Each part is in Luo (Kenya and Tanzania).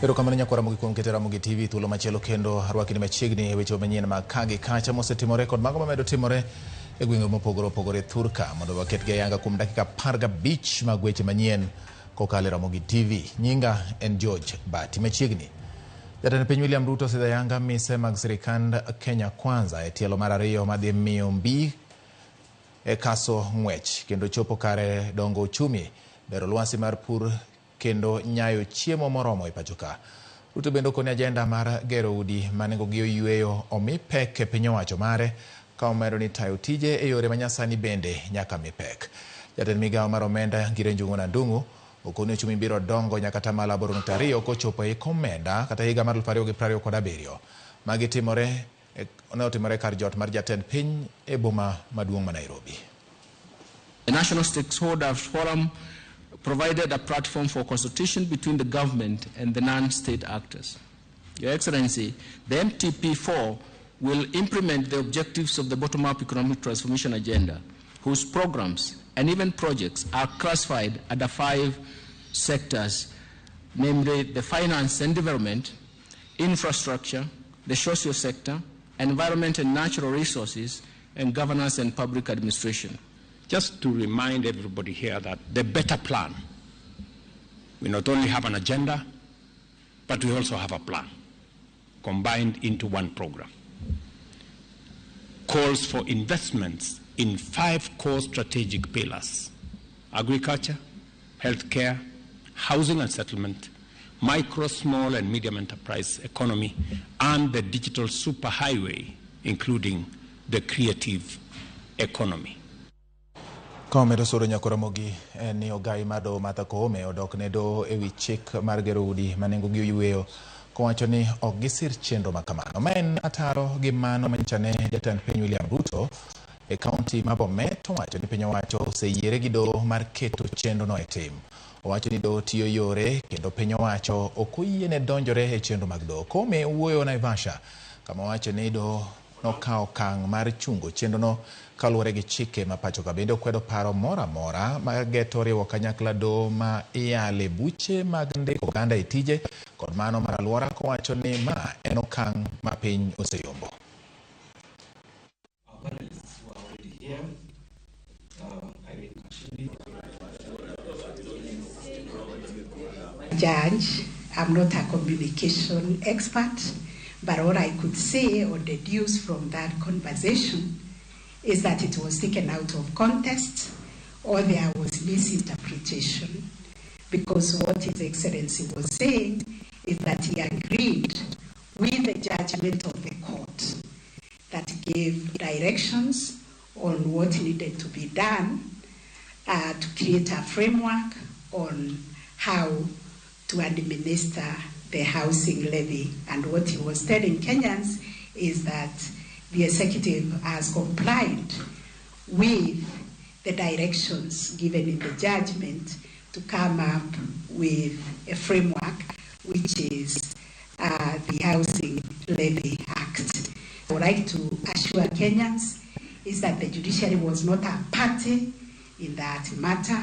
Erokamano nyakwar Ramogi kuom keto Ramogi TV thuolo machielo kendo arwakini machiegni e weche manyien mag ka gi kacha mosetimore kod mago mamedo timore e gwenge mopogore opogore thurka mondo waketgi ayanga kuom dakika 15 mag weche manyien kokalo e Ramogi TV. Nyinga en George Bati. Machiegni Jatend piny William Ruto osidho ayanga mise mag sirikand Kenya Kwanza e tielo mar ariyo madhi miyo mbi e kaso ng'wech kendo chopo kare dongo uchumi, bero lwasi mar pur kendo nyayo chiemo moromo e pacho ka. Ruto bende okoni ajenda mar gero udi ma nengogi oyueyo omi pek e piny owacho mare ka omedo ni tayo tije e yore manyasani bende nyaka mi pek. Jatend migawo mar omenda Ngire Njuguna Ndung'u okoni uchumi biro dongo nyaka atamalo 8.2 kochopo e hik omenda kata higa mar 2027. Magi timore ne otimore kar jot mar jatend piny e boma maduong' ma Nairobi. The National Stakeholders Forum provided a platform for consultation between the government and the non-state actors. Your Excellency, the MTP4 will implement the objectives of the bottom-up economic transformation agenda, whose programs and even projects are classified under 5 sectors, namely the finance and development, infrastructure, the social sector, environment and natural resources, and governance and public administration. Just to remind everybody here that the better plan, we not only have an agenda, but we also have a plan combined into one program. Calls for investments in 5 core strategic pillars: agriculture, healthcare, housing and settlement, micro, small and medium enterprise economy, and the digital superhighway, including the creative economy. Ka omedo soro nyakwar Ramogi en ni ogai mar doho Martha Koome odok ne doho ewi chik mar gero udi ma nengogi oyueyo kowacho ni ok gisir chenro ma kamano. Ma en ataro gi mano manyicha ne jatend piny William Ruto e kaunti ma Bomet owacho ni piny owacho oseyiere gi doho mar keto chenrono e tim. Owacho ni doho tiyo yore kendo piny owacho ok oyiene donjore e chenro mag doho. Koome wuoyo Naivasha kama owacho ni doho nokawo okang' mar chungo chenrono kaluwore gi chike ma pacho ka. Bende okwedo paro moro amora mar geto riwo kanyakla doho ma iyale buche mag ndiko oganda e tije kod mano mar alwora kowacho ni ma en okang' ma piny oseyombo. Our panelists who are already here, Irene Kashindi. Judge, I'm not a communication expert, but all I could say or deduce from that conversation is that it was taken out of context or there was misinterpretation, because what His Excellency was saying is that he agreed with the judgment of the court that gave directions on what needed to be done to create a framework on how to administer the housing levy. And what he was telling Kenyans is that the executive has complied with the directions given in the judgment to come up with a framework, which is the Housing Levy Act. I would like to assure Kenyans is that the judiciary was not a party in that matter.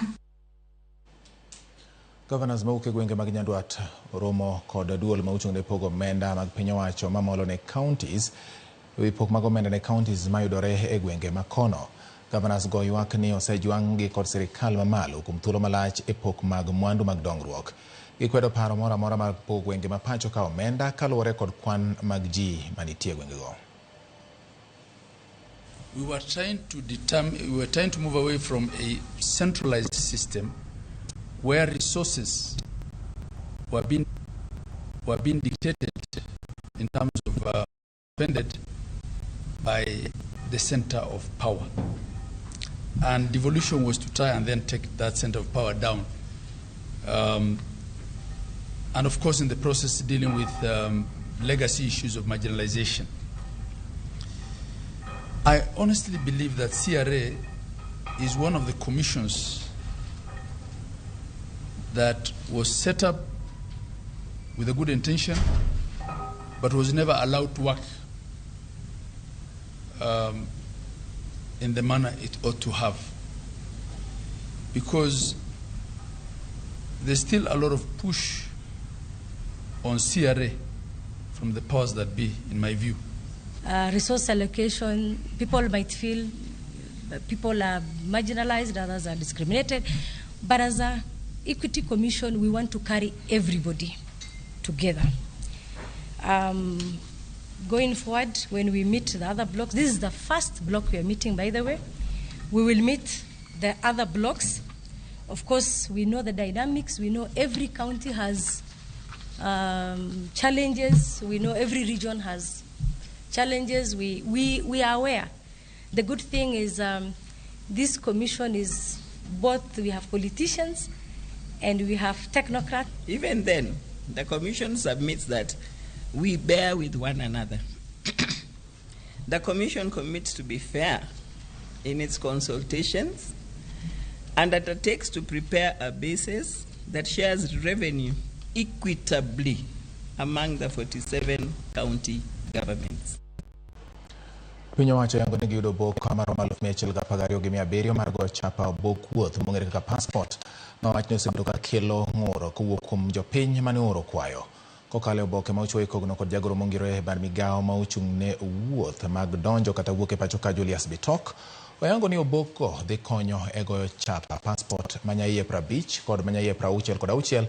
Governors mawuok e gwenge mag Nyandwat oromo kod duol ma ochung' ne pogo omenda mag piny owacho mamolo ne counties ewi pok mag omenda ne counties mayudore e gwenge ma kono. Governors go ywak ni osejwang' gi kod sirikal mamalo kuom thuolo malach e pok mag mwandu mag dongruok. Gikwedo paro moro amora mar pogo gwenge ma pacho ka omenda kaluwore kod kwan mag ji manitie e gwengego. We were trying to determine, we were trying to move away from a centralized system where resources were being dictated in terms of spended by the center of power. And devolution was to try and then take that center of power down. And of course, in the process, dealing with legacy issues of marginalization. I honestly believe that CRA is one of the commissions that was set up with a good intention, but was never allowed to work in the manner it ought to have. Because there's still a lot of push on CRA from the powers that be, in my view. Resource allocation, people might feel people are marginalized, others are discriminated. But as an Equity Commission, we want to carry everybody together. Going forward, when we meet the other blocks, this is the first block we are meeting, by the way. We will meet the other blocks. Of course, we know the dynamics. We know every county has challenges. We know every region has challenges. We are aware. The good thing is this commission is both, we have politicians and we have technocrats. Even then, the commission submits that we bear with one another. The commission commits to be fair in its consultations and undertakes to prepare a basis that shares revenue equitably among the 47 county governments. Piny owacho yango ni giyudo obok maromo 112,700 mar goyo chapa obok wuoth mong'ere kaka passport ma wachni osebedo ka kelo ng'ur kowuok kuom jopiny mane ooro kwayo. Kokalo e oboke ma ochiwo e kogno kod jagoro mongirore mar migawo ma ochung' ne wuoth mag donjo kata wuok e pacho ka Julius Bitok, oyango ni obokgo dhi konyo e goyo chapa passport manyaiye 50 kod manyaiye 66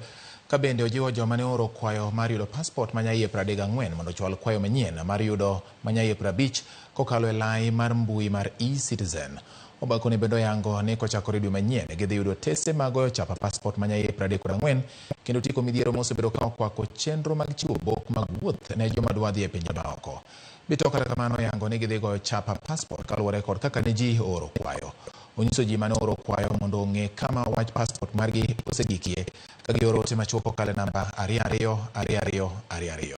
ka bende ojiwo joma ne ooro kwayo mar yudo passport manyaiye 34 mondo ochwal kwayo manyien mar yudo manyaiye 50 kokalo e lai mar mbui mar eCitizen. Obakoni bende oyango ni kochakore dwe manyien gidhi yudo tese mag goyo chapa passport manyaiye 34 kendo tieko midhiero mosebedo ka okwako chenro mag chiwo obok mag wuoth ne joma dwa dhi e pinje maoko. Bitok kata kamano oyango ni gidhi goyo chapa passport kaluwore kod kaka ne ji ooro kwayo. Onyiso ji mane ooro kwayo mondo ong'e kama wach passport margi osegikie ka gioro ote machuok kokalo e namba 22 22 22.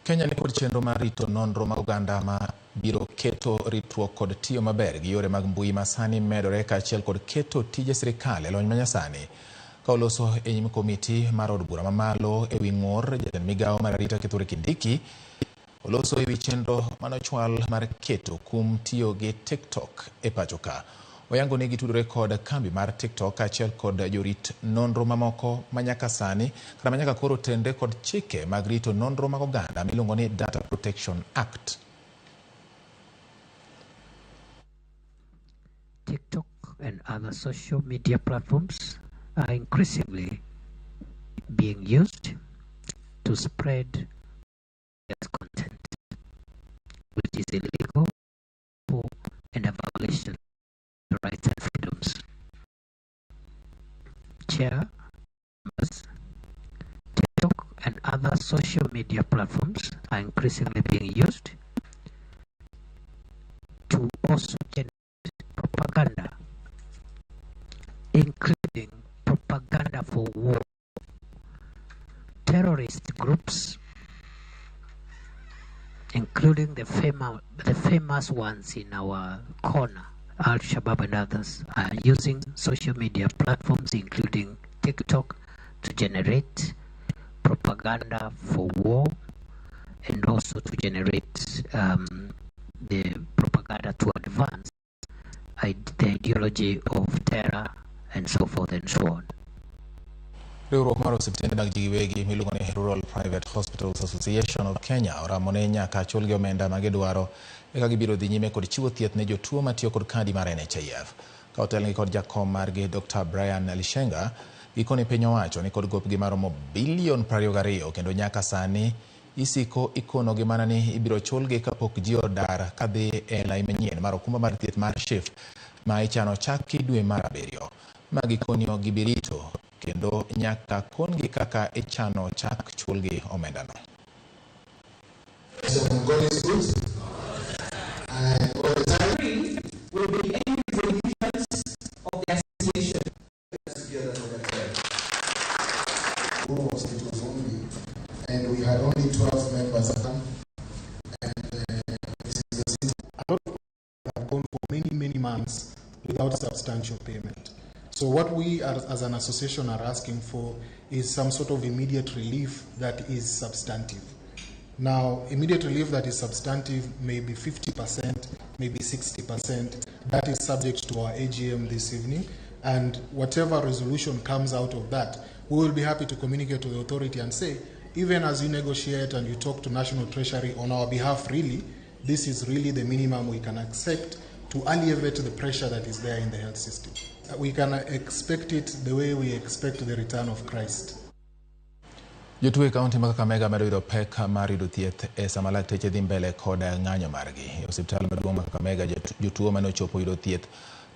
Kenya ni kod chenro mar rito nonro mag oganda ma biro keto ritruok kod tiyo maber gi yore mag mbui ma sani medore kaachiel kod keto tije sirikal e lony manyasani. Ka oloso e nyim komiti mar od bura mamalo e wi ng'ur, jatend migawo mar arita Kithure Kindiki oloso e wi chenro manochwal mar keto kum tiyo gi TikTok e pacho ka. Oyango ni gitudore kod kambi mar TikTok kaachiel kod jorit nonro mamoko manyaka sani kata manyaka koro tenre kod chike mag rito nonro mag oganda miluongo ni Data Protection Act. TikTok and other social media platforms are increasingly being used to spread content, which is illegal and a violation of rights and freedoms. Chair, members, TikTok and other social media platforms are increasingly being used to also generate propaganda, including propaganda for war. Terrorist groups, including the famous ones in our corner, Al-Shabaab and others, are using social media platforms, including TikTok, to generate propaganda for war and also to generate the propaganda to advance the ideology of terror and so forth and so on. Riwruok mar osiptende mag ji giwegi miluongo ni Rural Private Hospitals Association of Kenya oramo ni nyaka chulgi omenda ma gidwaro eka gibiro dhi nyime kod chiwo thieth ne jotuo matiyo kod kadi mar NHIF. Ka otelnegi kod jakom margi Dr. Brian Lishenga, gikone piny owacho ni kod gopgi maromo bilion 22 kendo nyaka sani isiko ikonogi mana ni ibiro chulgi kapok ji odar kadhi e lai manyien mar okumba mar thieth mar SHIF ma ichano chaki dwe mar 7. Ma gikonio gibirito kendo nyaka kongi kaka ichano chak chulgi omendano. So God is good. And all the time will be any resolutions of the association. Hospitals only, and we had only 12 members. And this is the city. A lot of people have gone for many, many months without substantial payment. So what we as an association are asking for is some sort of immediate relief that is substantive. Now, immediate relief that is substantive may be 50%, maybe 60%. That is subject to our AGM this evening. And whatever resolution comes out of that, we will be happy to communicate to the authority and say, even as you negotiate and you talk to National Treasury on our behalf, really, this is really the minimum we can accept to alleviate the pressure that is there in the health system. We can expect it the way we expect the return of Christ. Jotuo e kaunti ma Kakamega medo yudo pek mar yudo thieth e sama lakteche dhi mbele kod ng'anyo margi. E osiptal maduong' ma Kakamega, jotuo mane ochopo yudo thieth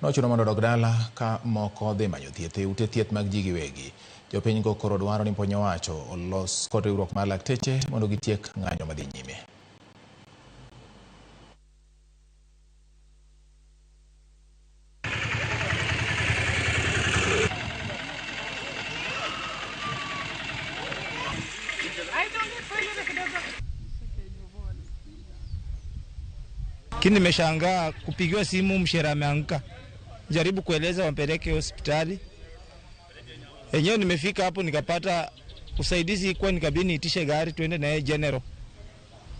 nochuno mondo odog dala ka moko dhi manyo thieth e ute thieth mag ji giwegi. Jopiny go koro dwaro ni piny owacho olos kod riwruok mar lakteche mondo gitiek ng'anyo madhi nyime. Lakini nimeshangaa kupigiwa simu mshere ameanguka. Jaribu kueleza wampeleke hospitali. Enyewe nimefika hapo nikapata usaidizi kwa nikabidi niitishe gari tuende naye General.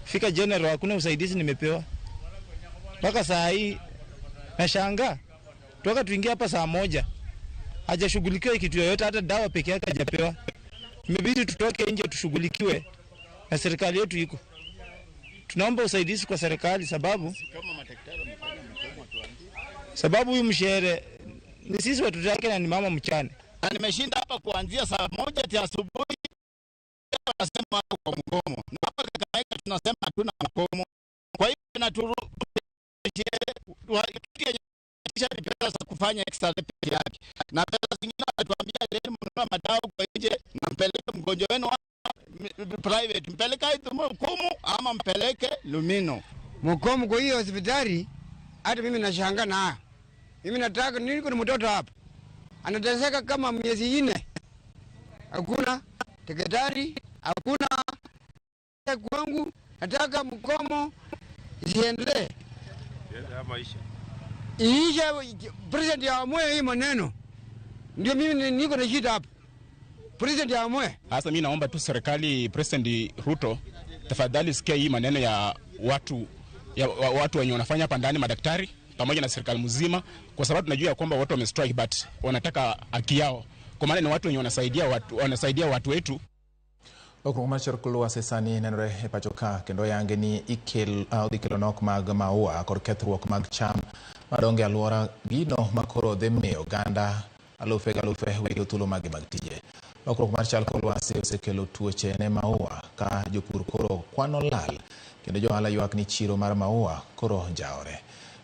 Fika General hakuna usaidizi nimepewa. Mpaka saa hii nashangaa. Toka tuingie hapa saa 1. Hajashughulikiwa kitu yoyote, hata dawa peke yake hajapewa. Imebidi tutoke nje tushughulikiwe na serikali yetu iko. Tunaomba usaidizi kwa serikali sababu huyu mshere ni sisi watoto wake na ni mama mchane. Na nimeshinda hapa kuanzia saa 1 ya asubuhi, wanasema wako kwa mgomo. Na hapa Kakamega tunasema hatuna mgomo. Kwa hiyo ni pesa za kufanya extra peke yake. Na pesa zingine wanatuambia leo mnunua madawa kwa nje na mpeleke mgonjwa wenu private, mpeleke Mkumu ama mpeleke Lumino. Mkomo kwa hiyo hospitali, hata mimi nashangaa na. Mimi nataka niko na mtoto hapa. Anateseka kama miezi 4. Hakuna daktari, hakuna kwangu. Nataka mkomo isiendelee. Iisha, president aamue hii maneno. Ndio mimi niko na shida hapa. President aamue. Sasa mimi naomba tu serikali, President Ruto, tafadhali sikia hii maneno ya watu wenye wanafanya hapa ndani, madaktari pamoja na serikali mzima, kwa sababu tunajua kwamba watu wame strike but wanataka haki yao. Kwa maana ni watu wenye wanasaidia watu wetu. Lokruok mar chor lwasi sani nenore e pacho ka kendo yange ni idhi kelo nok mag maua kod kethruok mag cham madongo e alwora gino makoro dhi miyo oganda alufe galufe wito thuolo magi mag tije. Lokruok mar chal kor lwasi osekelo tuoche ne maua ka jopur koro kwano lal kendo johala ywak ni chiro mar maua koro njawore.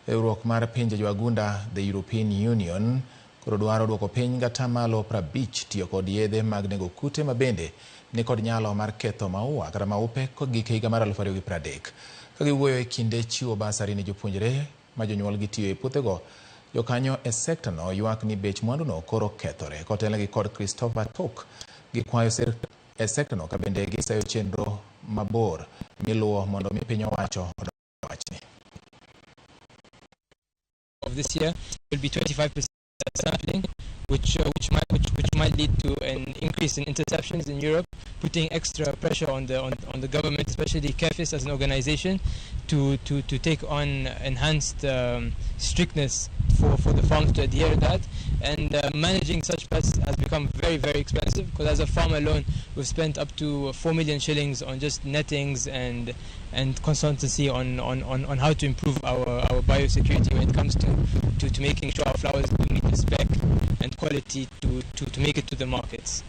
Riwruok mar pinje jowagunda the European Union koro dwaro duoko piny gatamalo 50 tiyo kod yedhe mag nego kute mabende ni kod nyalo mar ketho maua kata maupe kogik higa mar 2030. Ka giwuoyo e kinde chiwo basari ne jopuonjre ma jonyuolgi tiyo e puothego, jokanyo e sekta no ywak ni bech mwanduno koro kethore. Kotelnegi kod Christopher Tok, gikwayo e sekta no ka bende gisayo chenro mabor miluwo mondo mi piny owacho odonj wachni. Of this year will be 25% sampling, which might lead to an increase in interceptions in Europe, putting extra pressure on the government, especially KEPHIS as an organization, to take on enhanced strictness for the farms to adhere to that. And managing such pests has become very, very expensive, because as a farm alone, we've spent up to 4 million shillings on just nettings and consultancy on how to improve our biosecurity when it comes to making sure our flowers do meet the spec and quality to make it to the markets.